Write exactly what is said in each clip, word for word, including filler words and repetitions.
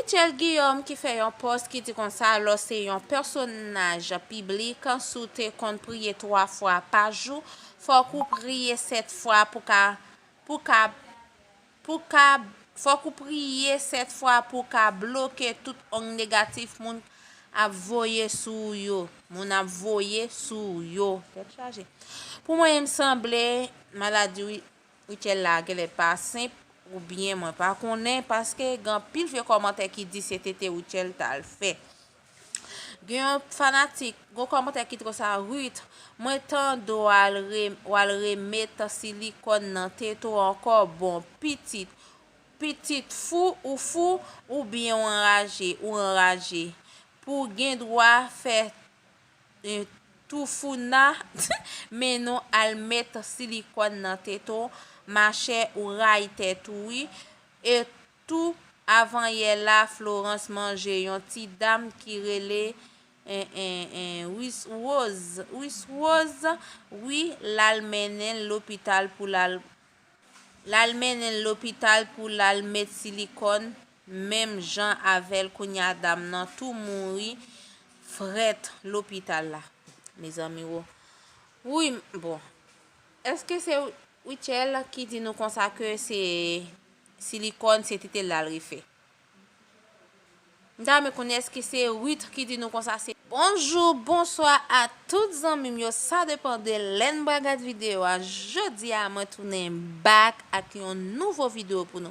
Rutshelle Guillaume ki fè yon pòs ki di konsa, lè w se yon pèsonaj piblik, si w te konn priye twa fwa pa jou, fòk ou priye sèt fwa pou ka, pou ka, pou ka, fòk ou priye sèt fwa pou ka bloke tout ong negatif moun ap voye sou ou yo. Moun ap voye sou ou yo. Tèt chaje. Pou mwen, m sanble maladi Rutshelle la genlè pa senp, oubyen mwen pa konnen, paske gen anpil vye kòmantè ki di se tete Rutshelle t al fè. Gen yon fanatik, gen yon kòmantè ki di konsa, Ruth, mwen tande w al re, w al remèt silikòn nan tete w ankò, bon, pitit, pitit fou, ou fou, oubyen w anraje, ou anraje. Pou w gen dwa fè e, Toufouna, men nou al mèt silikòn nan tete w, machè, ou rayi tèt ou wi. E tou, avan yè la, Florence manje yon ti dam ki rele, en, en, en, Wis Woz, Wis Woz, wi, l al mennen l lopital pou l al L al mennen l lopital pou l al met silikòn, menm jan avè l. Kounye a dam nan tou mouri frèt lopital la. Mezanmi wo. Wi, bon. Èske se Rutshelle ki di nou konsa ke se silikòn, se tete l al refè? M ta renmen konnen èske se Ruth ki di nou konsa se. Bonjou, bonswa a tout zanmi m yo, sa depann de lè n pral gad videyo a. Jodi a mwen tounen back ak yon nouvo videyo pou nou.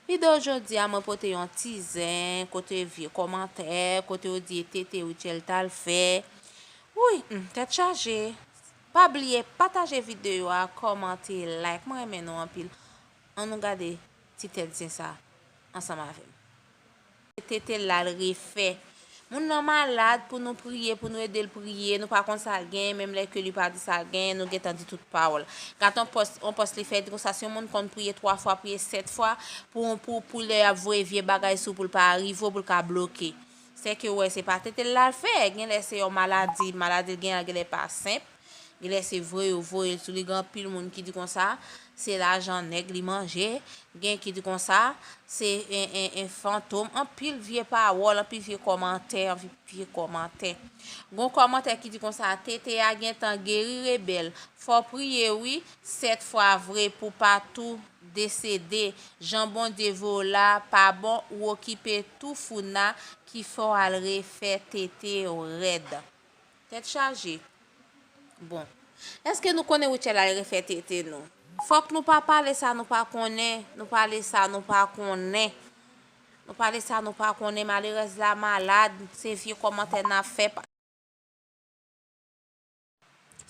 Videyo jodi a mwen pote yon ti zen, kote vye kòmantè, kote yo di e tete Rutshelle t al fè. Wi, hmm, tèt chaje. Pa bliye pataje videyo a, kòmante, like, mwen renmen nou anpil. Ann nou gade ti tèt zen sa ansanm avè m. Tete l al refè. Moun nan malad, pou nou priye, pou nou ede l priye, nou pa konn sa l genyen, menm lè ke li pa di sa l genyen, nou gentan di tout pawòl. Gad yon pòs, yon pòs li fè, di konsa, si yon moun konn priye twa fwa, priye sèt fwa, pou, pou, pou lè y ap voye vye bagay sou, pou l pa rive w, pou l ka bloke. Sèke w wè, se pa tete l al fè, genlè se yon maladi, maladi l genyen, genlè pa senp. Genlè se vre yo voye l sou li. Gen anpil moun ki di konsa, se lajan nèg li manje. Gen ki di konsa, se en, en, en fantom. Anpil vye pawòl, anpil vye kòmantè, anpil vye kòmantè. Gon kòmantè ki di konsa, tete a gentan geri rebèl. Fò priye wi, sèt fwa vre pou pa tou desede. Jan Bondye voye w la, pa bon, ou okipe tou founa ki fè w al refè tete w rèd. Tèt chaje. Bon. Èske nou konnen Rutshelle al refè tete nou? Fòk nou pa pale sa nou pa konnen, nou pale sa nou pa konnen. Nou pale sa nou pa konnen, malerèz la malad, se vye kòmantè n ap fè.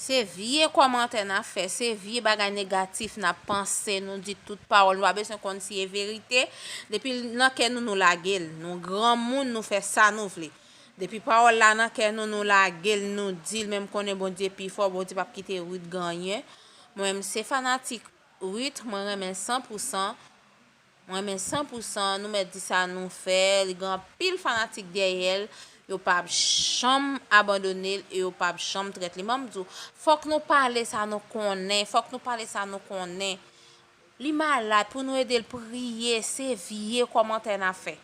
Se vye kòmantè n ap fè, se vye bagay negatif n ap panse, nou di tout pawòl, nou pa bezwen konn si e verite. Depi l nan kè nou, nou lage l. Nou granmoun, nou fè sa nou vle. Depi pawòl la nan kè nou, nou lage l, nou di l, men m konnen Bondye pi fò, Bondye p ap kite Ruth genyen. Mwen menm se fanatik Ruth, mwen renmen l san pou san. Mwen renmen l san pou san, nou mèt di sa nou fè, li gen anpil fanatik dèyè l, yo p ap janm abandone l e yo p ap janm trèt li. Ban m di w, fòk nou pale sa nou konnen, fòk nou pale sa nou konnen. Li malad, pou nou ede l priye, se vye kòmantè n ap fè.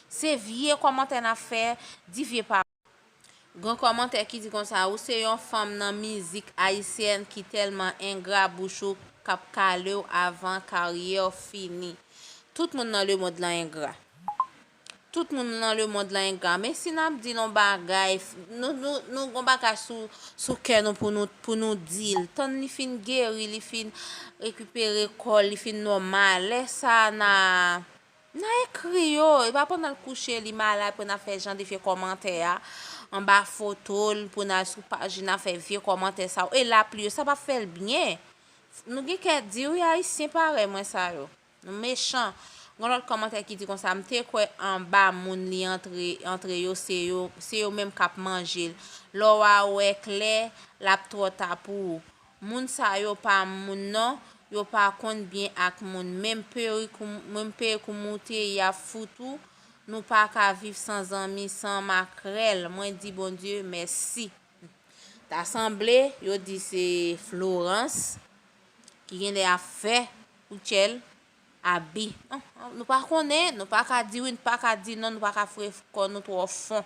Se vye kòmantè n ap fè, di vye pawòl. Gen kòmantè ki di konsa, ou se yon fanm nan mizik ayisyèn ki tèlman engra, bouch ou k ap kale w avan karyè w fini. Tout moun nan lemonn lan engra. Tout moun nan lemonn lan engra. Men si n ap di l yon bagay, nou, nou, nou gon bagay sou, sou kè nou pou nou, pou nou di l. Tann li fin geri, li fin rekipere kò l, li fin nòmal. Lè sa a, n a N a ekri yo, e pa pandan l kouche, li malad, pou n ap fè jan de vye kòmantè a anba foto l, pou n al sou paj li, n ap fè vye kòmantè sa yo. E l ap li yo, sa p ap fè l byen. Nou gen kè di wi, ayisyen parèy mwen sa yo. Nou mechan. Gen lòt kòmantè ki di konsa, m te kwè anba moun li antre, antre yo, se yo, se yo menm k ap manje l. Lè w a wè klè, l ap twò ta pou ou. Moun sa yo pa moun non, yo pa konn byen ak moun. Menm perik ou, menm perik ou moute, y ap fout ou. Nou pa ka viv san zanmi, san makrèl. Mwen di Bondye mèsi. Ta sanble, yo di se Florence ki genlè ap fè Rutshelle. Abi. Nou pa konnen, nou pa ka di wi, nou pa ka di non, nou pa ka foure kò nou twò fon.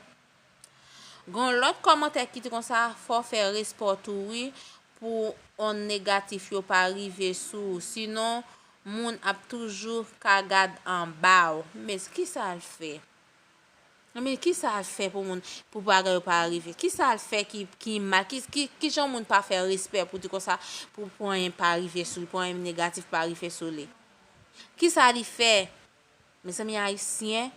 Gen yon lòt kòmantè ki di konsa, fò w fè respè w tou wi, pou onn negatif yo pa rive sou ou. Sinon, moun ap toujou ka gad anba w. Men kisa l fè? Men kisa l fè pou moun, pou bagay yo pa rive? Kisa l fè ki, ki mal? Ki, ki, ki jan moun pa fè respè pou di konsa, pou, pou anyen pa rive sou li, pou anyen negatif pa rive sou li? Kisa li fè? Mezanmi, ayisyen,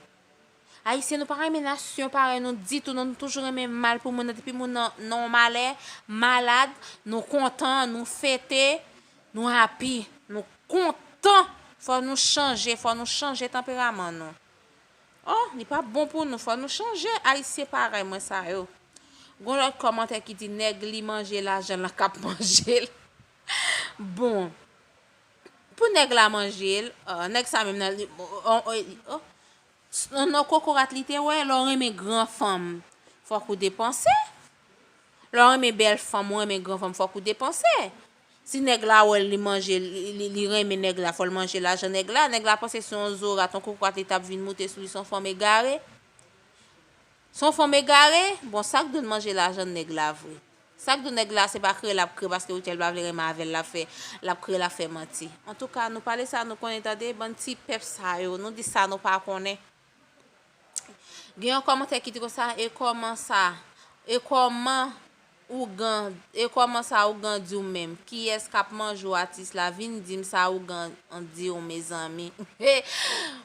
ayisyen, nou pa renmen nasyon parèy nou ditou, non, nou toujou renmen mal pou moun nan. Depi moun nan nan yon malè, malad, nou kontan, nou fete, nou happy, nou kontan. Fò nou chanje, fò nou chanje tanperaman nou. Oh, li pa bon pou nou, fò nou chanje. Ayisyen parèy mwen sa yo. Gon lòt kòmantè ki di nèg li manje lajan l k ap manje l. Bon, pou nèg la manje l, ah, nèg sa menm nan, li, oh, oh, oh, oh, s- nan, nan kokorat li te wè, lè w renmen gran fanm, fòk ou depanse. Lè w renmen bèl fanm, ou renmen gran fanm, fòk ou depanse. Si nèg la wè l, li manje, li, li, li renmen nèg la, fò l manje lajan nèg la. Nèg la panse se yon zorat, yon kokorat li t ap vin moute sou li, se yon fanm egare. Se yon fanm egare, bon, sa k di w manje lajan nèg la vre? Sa k di w nèg la se pa kreye l ap kreye paske Rutshelle pa vle renmen avè l, l ap fè, l ap kreye, l ap fè manti? Antouka, nou pale sa nou konnen tande, bann ti pèp sa yo, nou di sa nou pa konnen. Gen yon kòmantè ki di konsa, e kòman sa, e kòman ou gan, e kòman sa ougan di w menm? Kiyès k ap manje w atis la? Vin di m sa ougan di w mezanmi.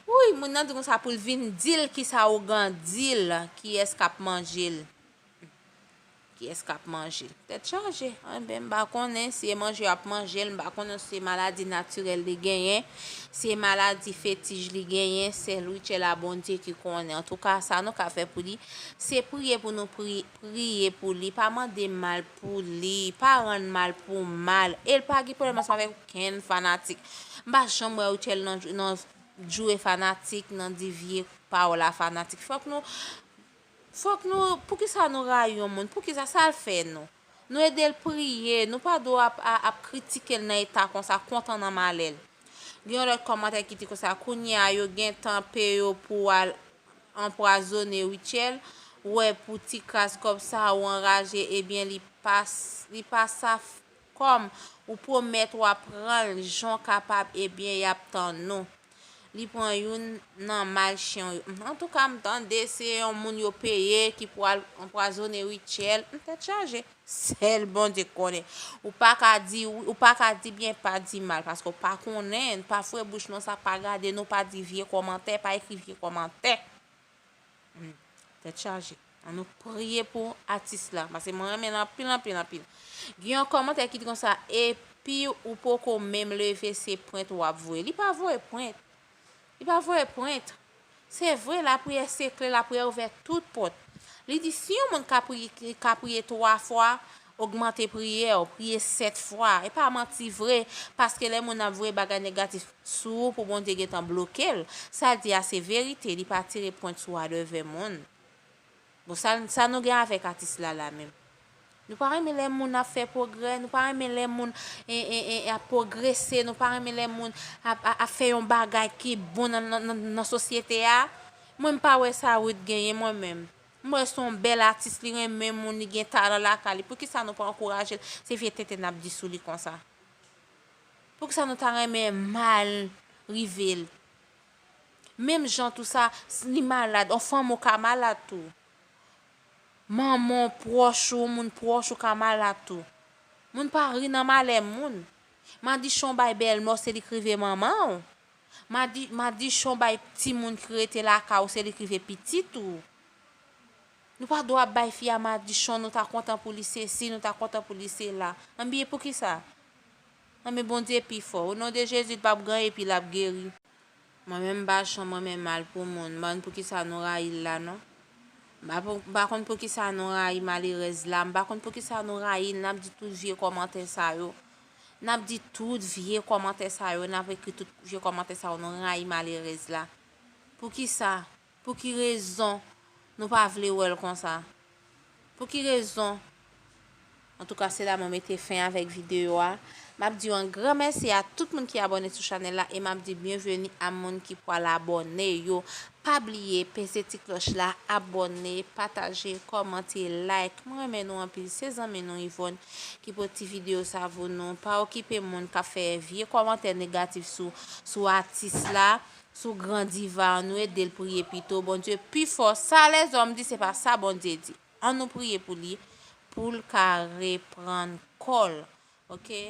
Wi, moun nan di konsa pou l vin di l kisa ougan di l, kiyès k ap manje l. Kiyès k ap manje l? Tèt chaje. Enben, m pa konnen si e manje y ap manje l, m pa konnen si se maladi natirèl li genyen, si se maladi fetich li genyen, sèl Rutshelle a Bondye ki konnen. Antouka, sa nou ka fè pou li, se priye pou nou pri, priye pou li, pa mande mal pou li, pa rann mal pou mal. E l pa gen pwoblèm ansanm avèk okenn fanatik. M pa janm wè Rutshelle nan, nan joure fanatik, nan di vye pawòl a fanatik. Fòk nou, fòk nou, poukisa nou rayi yon moun? Poukisa, sa l fè nou? Nou ede l priye, nou pa dwe ap, a- ap kritike l nan eta konsa, kontan nan malè l. Gen yon lòt kòmantè ki di konsa, kounye a yo gentan peye w pou w al anpwazonnen Rutshelle, wè pou ti kras kòb sa ou anraje, ebyen li pa, li pa sa kòm ou pwomèt w ap pran l jan w kapab, ebyen y ap tann ou. Li pran youn nan mal chen yo. Antouka, m tande se yon moun yo peye ki pral anpwazonnen Rutshelle. M tèt chaje. Sèl Bondye k konnen. Ou pa ka di wi, ou pa ka di byen, pa di mal, paske w pa konnen, pa foure bouch nou, sa pa gade nou, pa di vye kòmantè, pa ekri vye kòmantè. Hmm, tèt chaje. Ann nou priye pou atis la, paske mwen renmen l anpil, anpil, anpil. Gen yon kòmantè ki di konsa, epi ou poko menm leve, se pwent w ap voye. Li pa voye pwent. Li pa voye pwent. Se vre, lapriyè se kle, lapriyè ouvè tout pòt. Li di, si yon moun ka priye, ka priye twa fwa, ogmante priyè w, priye sèt fwa. E pa manti vre, paske lè moun ap voye bagay negatif sou ou pou Bondye gentan bloke l, sa l di a se verite, li pa tire pwent sou advè moun. Bon, sa, sa nou gen avèk atis la la menm? Nou pa renmen lè moun ap fè pwogrè, nou pa renmen lè moun e, e, e, ap pwogrese, nou pa renmen lè moun ap, ap, ap fè yon bagay ki bon nan, nan, nan, nan sosyete a. Mwen, m pa wè sa Ruth genyen, mwen menm. M wè se yon bèl atis, li renmen moun, li gen talan lakay li. Poukisa nou pa ankouraje l? Se vye tenten n ap di sou li konsa. Poukisa nou ta renmen mal rive l? Menm jan tou sa, s- li malad, yon fanmi w ka malad tou. Manman w pwòch ou, moun pwòch ou ka malad tou. Moun pa ri nan malè moun. Madichon bay bèlmè w, se li k rive manman w. Madi, madichon bay timoun ki rete lakay ou, se li k rive pitit ou. Nou pa dwe ap bay fi a madichon, nou ta kontan pou li sesi, nou ta kontan pou li sela. Anben poukisa? Anben Bondye pi fò. O non de Jezi, l p ap ganyen epi l ap geri. Mwen menm m pa janm renmen mal pou moun. M pa konn poukisa nou rayi l la non. M pa pou- m pa konn poukisa nou rayi malerèz la. M pa konn poukisa nou rayi l. N ap di tout vye kòmantè sa yo. N ap di tout vye kòmantè sa yo. N ap ekri tout vye kòmantè sa yo. Nou rayi malerèz la. Poukisa? Pou ki rezon nou pa vle wè l konsa? Pou ki rezon? Antouka, se la mwen mete fen avèk videyo a. M ap di yon gran mèsi a tout moun ki abòne sou chanèl la e m ap di byenveni a moun ki pral abòne yo. Pa bliye peze ti klòch la, abòne, pataje, kòmante, like. Mwen renmen nou anpil. Se zanmi nou Yvonne ki pote ti videyo sa pou nou. Pa okipe moun k ap fè vye kòmantè negatif sou, sou atis la, sou gran diva an. Nou ede l priye pito. Bondye pi fò. Sa lèzòm di, se pa sa Bondye di. An nou priye pou li, pou l ka reprann kò l. Oke?